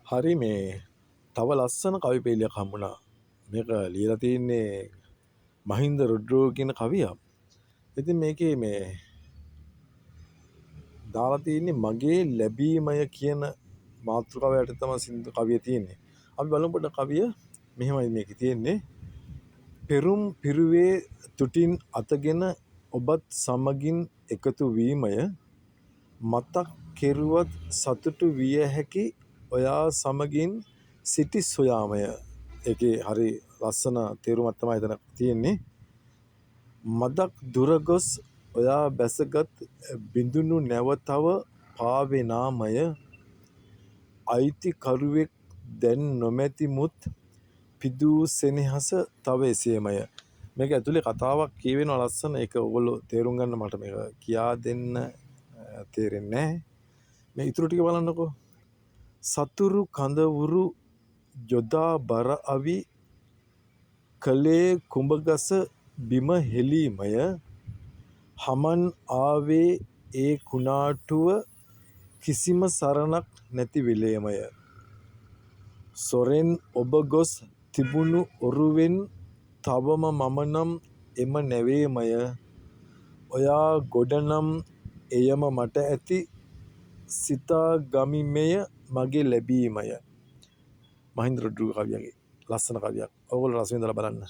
හරි, මේ තව ලස්සන කවි පෙළියක් හම්බුණා. මේක ලියලා තියෙන්නේ මහින්ද රොඩ්රිගෝ කියන කවියා. ඉතින් මේකේ මේ දාලා තියෙන්නේ මගේ ලැබීමය කියන මාතෘකාව යටතේ තමයි සින්දු කවිය තියෙන්නේ. අපි බලමු පොඩ්ඩක් කවිය. මෙහෙමයි මේකේ තියෙන්නේ. පෙරුම් පිරුවේ තුටින් අතගෙන ඔබත් සමගින් එකතු වීමය, මතක් කෙරුවත් සතුටු විය හැකි ඔයා සමගින් සිටි සොයාමය. ඒකේ හරි ලස්සන තේරුමක් තමයි එතන තියෙන්නේ. මදක් දුර ගොස් ඔයා බැසගත් බිඳුණු නැව තව පාවෙනාමය, අයිතිකරුවෙක් දැන් නොමැති මුත් පිදූ සෙනෙහස තව එසේමය. මේක ඇතුලේ කතාවක් කියවෙනවා ලස්සන. ඒක ඔයගොල්ලෝ තේරුම් ගන්න මට මේක කියා දෙන්න තේරෙන්නේ නැහැ. මේ ඉතුරු ටික බලන්නකෝ. සතුරු කඳවුරු යොදා බර අවි කළේ කුඹගස බිම හෙලීමය, හමන් ආවේ ඒ කුණාටුව කිසිම සරණක් නැති වෙලේමය. සොරෙන් ඔබ ගොස් තිබුණු ඔරුවෙන් තවම මම නම් එම නැවේමය, ඔයා ගොඩ නම් එයම මට ඇති, සිතා ගමි මෙය මගේ ලැබීමය. මහින්ද රොඩ්රිගෝ කවියගේ ලස්සන කවියක්. ඔයගොල්ලෝ රස විඳලා බලන්න.